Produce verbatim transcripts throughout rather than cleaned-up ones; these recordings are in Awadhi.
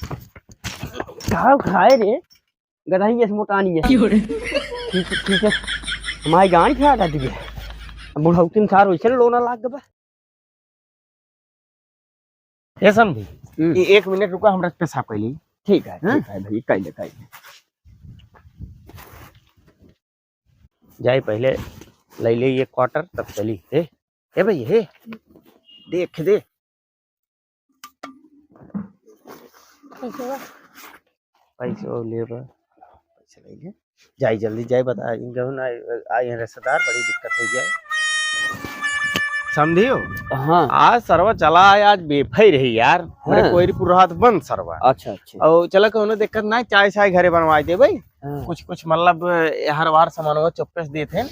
का खाए रे? गदही जैसे मोटानी है। क्यों रे? ठीक, ठीक है। हमारी गाड़ी खा कर दिए। अब बुढ़ौती में सार वैसे लोना लाग गबा। ए समधी, हम्म। ए-, एक मिनट रुका, हमरा पेशाब कर ली। ठीक है, हाँ? ठीक है भाई, कर ले, कर ले। जाई पहले ले ले ये quarter, तब चली। ए, ए भाई, हे, देख दे। पैसवा। पैसवा ले बा। पैसा ले ले। जाई जल्दी जाई, बता, इन जौन आई, आई हैं रिश्तेदार, बड़ी दिक्कत हो गया है। समझियो? हाँ। आज सरवा चला आया, आज बेफई रही यार। मेरे हाँ। कोईरपुर हाथ बंद सरवा। अच्छा, अच्छा। और चला, कोनो दिक्कत ना, चाय साय घरे बनवा दे भाई। हाँ। कुछ, कुछ मतलब, हर बार सामानवा चौपस देते हैं,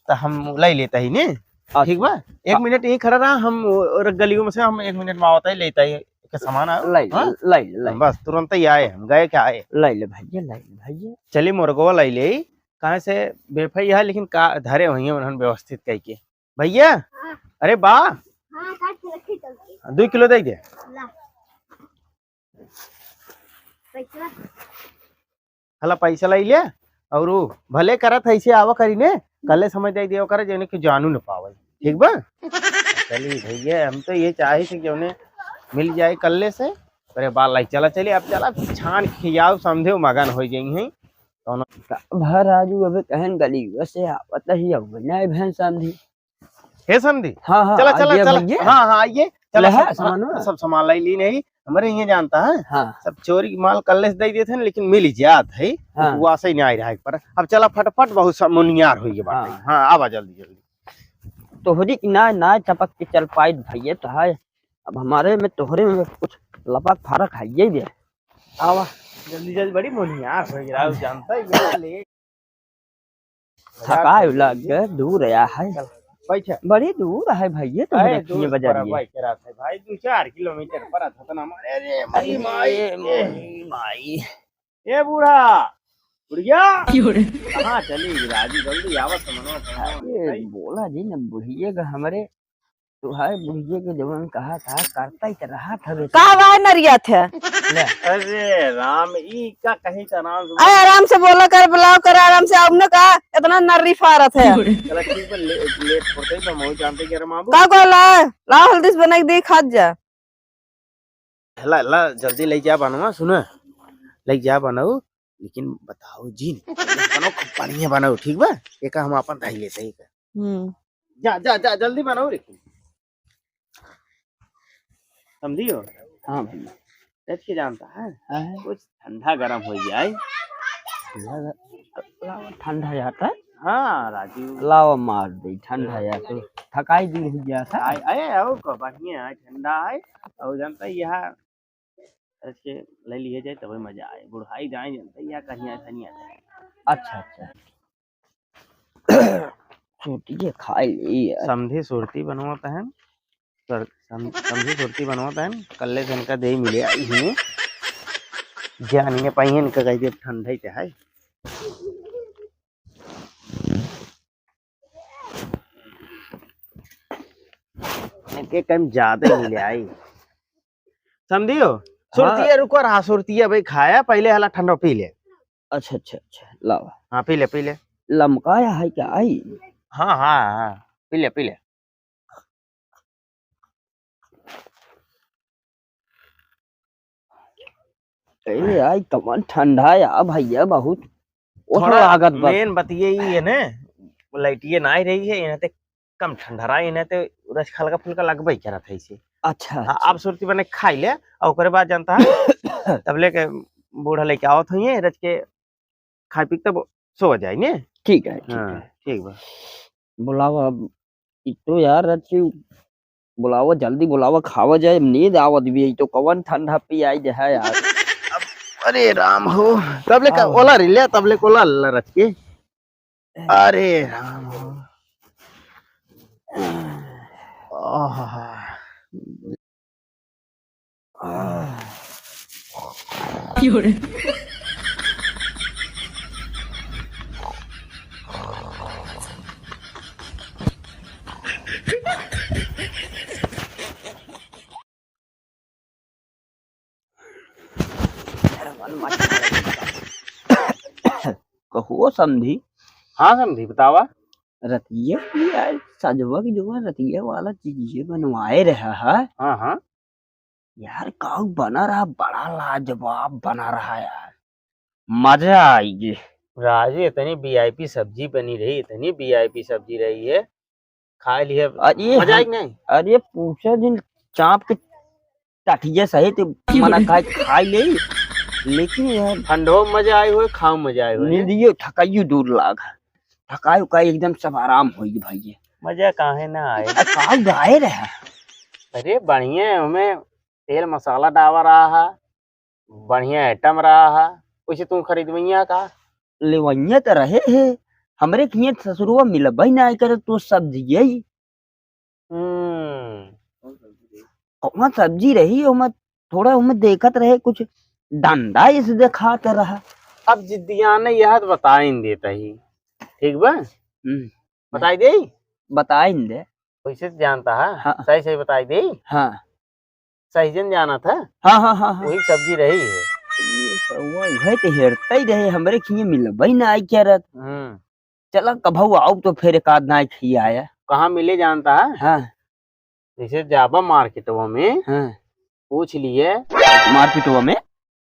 तो हम ले लेता ही ने। अच्छा। ठीक बा? एक हाँ। मिनट यहीं खड़ा रहा, हम और गलियों में से हम एक मिनट में आवता ही लेता ही के सामान आयो। ले, हाँ? ले, ले। बस तुरंत ही आए हम, गए क्या आए? ले ले भैया, ले ले भैया। चली मुर्गवा ले ले, काहे से बेफई है, लेकिन का धरे हुई हैं उन्होंने व्यवस्थित कह के। भैया, हाँ। अरे बा, हाँ, काट के रखी चल के। दो किलो दे दे। ला। पैसा। हला पैसा लाई ले, और उ भले करत है इसे आवा करी ने, कल्ले समय दे दिया करे, जेने के जानू न पावे, ठीक बा? चली भैया, हम तो ये चाहे थे कि उन्हें मिल जाए कल्ले से। अरे बाल लाई, चला चली, अब चला छान खियाओ, समझे मगन हो जाई हैं। तो ना का भा राजू, अबे कहन गली से आवत ही, अब नहीं बहन समझी। हे समधी, हाँ, हाँ, चला, चला, आइए चला। भैया। हाँ, हाँ, आइए। चला, ले, सब, हाँ, सामान हाँ, ना? सब सामान लाई ली नहीं, हमारे यहाँ जानता है। हाँ। सब चोरी के माल कल्ले से दे देते हैं, लेकिन मिल जात है। हाँ। वो ऐसे ही नहीं आ रहा है पर। अब चला फटाफट, बहुत सा मुनियार हो ये बात है। हाँ। हाँ, आवा जल्दी, जल्दी। तोहरी की ना, ना चपक के चल पाई भैया, तो है। अब हमारे में तोहरे में कुछ लपक फरक है, ये दे। आवा, जल्दी, जल्दी, बड़ी मुनियार हो गया, हाँ। जानता है, ये ले। थकाय लग गए, दूर आया है। चल, बैठ। बड़ी दूर है भैया, तुम अरे, रखिए दूर बजरिए। पर बैठ के रहत है भाई, दो चार किलोमीटर पर था ना हमारे। अरे, अरे, माई, माई, माई। ए बूढ़ा, बुढ़िया। क्यों रे? कहाँ चली गई राजू? जल्दी आवत समनवा, समनवा। अरे, बोला जी न बुढ़िए का हमरे तो है बुढ़िए के जवन कहा था, करता ही तो रहा था बेटा। का बा नरिया थे? ले। अरे राम, ई का कही का नाम सुन। अरे आराम से बोला कर, बुलाओ कर आराम से, अब न का इतना नर्री फारत है। चला ठीक बा, ले-, लेट होते ही तो मऊ जानते कि अरे मामू। का कहला? लाओ हल्दी से बना के दे, खात जा। ला, ला, जल्दी ले जा बनवा, सुना। ले जा बनाऊ, लेकिन बताओ जी, बनाओ, खूब बढ़िया बनाओ, ठीक बा? एक हम अपन धाई लेते ही का। हम्म। जा, जा, जा, जल्दी बनाओ रे। समझियो? हाँ भैया। रच के जानता है? हाँ। कुछ ठंडा गरम हो जाए। ठंडा ग-, लावा ठंडा जाता है? हाँ, राजू। लावा मार दे, ठंडा जाता है। थकाई दूर हो जाता है। आए, आए, आओ, को बढ़िया है, ठंडा है। और जानता है, यहाँ रच के ले लिए जाए, तबे मजा आए। बुढ़ाई जाए, जानता है, यहाँ कहीं ऐसा नहीं आता है। अच्छा, अच्छा। सुरतिये खाई ली यार। समधी सुरती बनवत हन, सर-, सम-, समधी सुरती बनवत हन, कल्ले से इनका देई मिले आई ही। जान ही नहीं पाई है, इनका कह दिया ठंडा ही तो है। इनके कम ज्यादा ही मिले आई। समधियो, हाँ। सुरतिया रुको रहा, सुरतिया भाई खाया, पहले हला ठंडा पी ले। अच्छा, अच्छा, अच्छा, लावा। हाँ, पी ले, पी ले। लमकाया है क्या आई? हाँ, हाँ, हाँ, पी ले, पी ले। ए, आई कमन ठंडा या भैया, बहुत ओस थोड़ा लागत बा। मेन बतिये ई है ने, लाइटिये ना आई रही है, इन्हें ते कम ठंडा रहा, इन्हें ते रस हल्का फुल्का लगबे करत है इसे। अच्छा, हाँ, अच्छा। आप सुरती बने खाई ले, और ओकरे बाद जानता है, तब लेके बूढ़ा लेके आवत होइए, रच के खाई पी के तब सो जाए ने। ठीक है, ठीक हाँ, है। ठीक बा। बुलावा अब, ई तो यार रच के बुलावा, जल्दी बुलावा, खावा जाए, नींद आवत भी है, ई तो कवन ठंडा पियाई दे है यार। अब, अरे राम हो, तब ले का आओ। ओला रे ले, तब ले ओला ले रच के। अरे राम हो। आह। आह। कहो समधी। हाँ समधी, बतावा। रतिया की यार, सजवा की जो रतिया वाला चीज ये बनवाए रहा है। हाँ, हाँ। यार, काऊ बना रहा, बड़ा लाजवाब बना रहा यार, मजा आइगे। राजू, इतनी VIP सब्जी बनी रही, इतनी VIP सब्जी रही है, खाए लिए अरे मजा आइगे नहीं? अरे, पूछा जिन, चाप के टठिया सहित मना खाए, खाई ले, लेकिन यार ठंडो मजा आए हुए, खाओ मजा आए हुए। नींदियो थकाइयो दूर लाग, थकाई उकाई एकदम सब आराम होई भाई। मजा काहे ना आए? आ, का गाए रहे? अरे बढ़िया है, हमें तेल मसाला डावा रहा है, बढ़िया item रहा है, उसे तू खरीदवैया का? लेवैया तो रहे है, हमरे खिए ससुरवा मिलबे ना करे तो सब्जी यही। हम्म। कौन सब्जी रही, ओमा थोड़ा ओमा देखत रहे, कुछ डंडा इस देखात रहा। अब जिद्दियाने यह तो बताइन देता ही, ठीक बा? हम्म। बताई दे? बताइन दे। कैसे जानता है? हाँ। सही सही बताई दे? हाँ। सही जन जाना था? हाँ, हाँ, हाँ, हाँ। वही सब्जी रही है। ये सौवा उहे तो हेरता ही रहे, हमरे खिए मिलबे ना आई क्या रहत। हम्म। चला कभऊ आउब तो फिर एक आध नाई खिया आया। कहाँ मिले जानता है? हाँ। जैसे जाबा मार्केटवा में, हाँ। पूछ लिए। मार्केटवा में?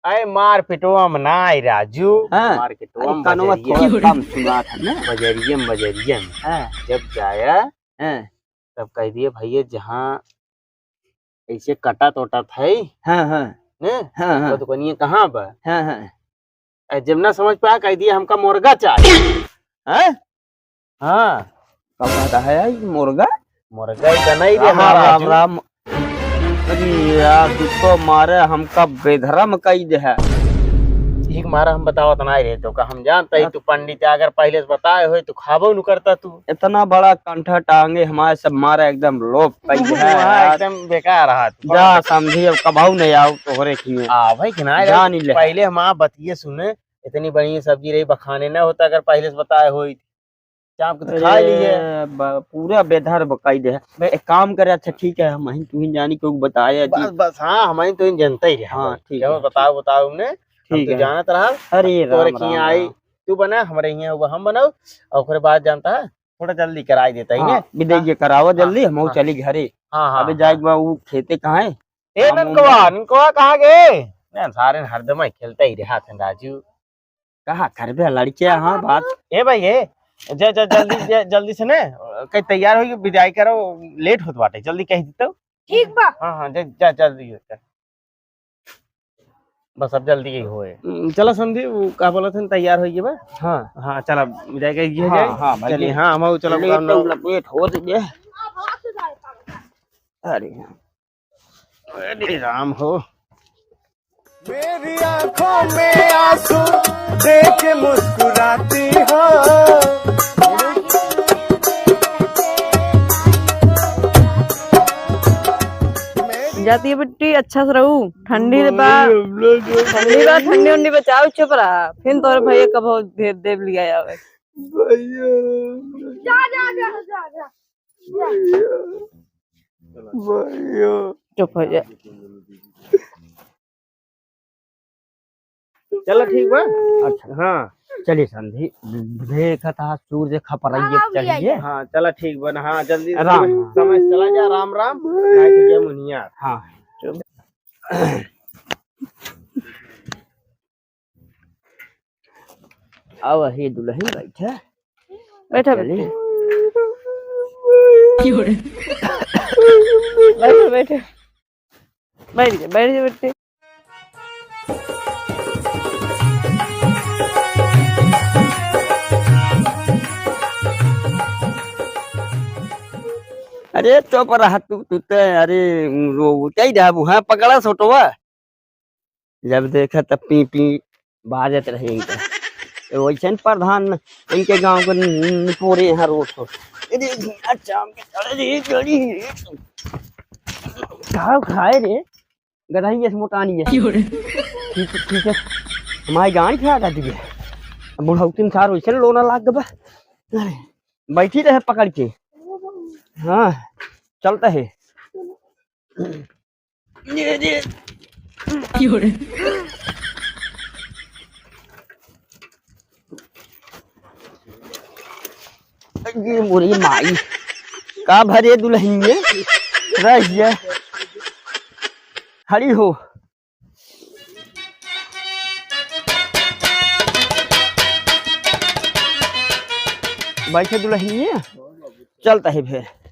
अरे मार्केटवा में ना आई राजू। हाँ। मार्केटवा अरे में कानवा बजरिया। थोड़ा कम सुना था ना। बजरिया में, बजरिया में। हाँ। जब जाया, हाँ। तब कह दिए भैया जहाँ ऐसे कटा तोटा था ही। हाँ, हाँ। ने? हाँ, हाँ। वो दुकानिया कहाँ बा? हाँ, हाँ। ए, जब ना समझ पाया, कह दिया, "हमका मुर्गा चाहिए।" हैं? हाँ। का कहता है यार, मुर्गा? मुर्गा ही तो नहीं रे, राम, हाँ, राम, राजू। राम। अरे यार, तू तो मारे हमका बेधर्म कई दे है। ठीक मारा हम बतावत ना रहे तो का हम जानता ही हाँ। तू पंडित है, अगर पहले से बताए होए तो खाबो नु करता तू। इतना बड़ा कंठा टांगे हमारे सब मारे एकदम लोप कई दे है हाँ, यार। एकदम बेकार रहा तू। जा समझी, अब कभाऊ नहीं आओ तोहरे खिए। आ भाई कि ना जा यार, नहीं ले। पहले हम आप बतिए सुने, इतनी बढ़िया सब्जी रही, बखाने ना होता अगर पहले से बताए होई। चाप के तो खा ली है। अरे, ब-, पूरा बेधर बकाई दे है। बे- एक काम करे, अच्छा ठीक है, हम ही तू ही जानी क्यों बताया बस, जी। बस, हाँ, हम ही तो इन जनता ही रहे हाँ, भाई। ठीक चलो, है, बताओ, ठीक। बताओ हमने, हम ठीक तो है। जानत रहा। अरे, तोरे राम, खियाँ राम, आई, राम। तू बना, हमरे हियाँ हुआ, हम बनाओ, और ओकरे बाद जानता है, थोड़ा जल्दी कराई देता ही हाँ, ने। विदाई हाँ। ये कराओ हाँ, जल्दी, हम हाँ। चली घरे। हाँ, हाँ, अबे हाँ। जाए के बा, वो खेते कहाँ है? ए, काम उम ननकवा, बा? ननकवा कहाँ गए? ना, सारे हरदम ही खेलता ही रहा था राजू। कहा करबे लड़के, हाँ, बात। ए भाई, ए, जा, जा, जल्दी, जा, जल्दी से ने, कहीं तैयार होइके विदाई करो, लेट होत बाटे, जल्दी कह देतो। ठीक बा। हाँ, हाँ, जा, जा, जल्दी हो, जा। बस अब जल्दी ही होए। हम्म, चला समधी, वो का बोलत हन, तैयार होइके बा। हाँ। हाँ, चला, विदाई कह दिया हाँ, जाए। हाँ, भाई, चलिए, ये हाँ, हम चला, लेट काम ना तो लपेट हो गए। अरे हाँ। अरे राम हो। मेरी आंखों में आंसू देख के मुस्कुराती हो। जाती है बिट्टी, अच्छा से रहू। ठंडी बा, ठंडी बा, ठंडी उंडी बचाओ, चुप रहा। फिर तोरे भैया कबो भेज देब लिया आवे। भैया। जा, जा, जा, जा, जा। भैया। भैया। चुप हो जा। चलो ठीक बा। अच्छा। हाँ। चलिए समधी, देखत हा सूरज खपराइए हाँ, चढ़िए। हाँ, चला ठीक बा ना। हाँ, जल्दी राम। समय, समय चला जा, राम राम। हाँ। अब ही दुल्हन बैठे। बैठा चली। बेटी। बैठा, बैठा। बैठ जा, बैठ जा बेटी। अरे चुप रहा तू, तू ते, अरे रो, क्या ही रहा वो, हाँ, पकड़ा छोटवा। जब देखा तब पी पी बाजत रहे इनका। ए, वैसे न प्रधान इनके गांव के न-, न-, पूरे यहाँ रोड हो। अरे, अच्छा, अरे, अरे, का खाए रे? गदही जैसे मोटानी है। क्यों रे? ठीक, ठीक है। हमारी गाड़ी खड़ा कर दी है। अब बुढ़ौती में सार वैसे लोना लाग गबा। अरे, बैठी रहे पकड़ के। हाँ, चलता है। ये, ये। क्यों रे? ये मोरी माई, का भरे दुलहिनिया, रहिया, खड़ी हो। बैठे दुलहिनिया, चलता है फिर।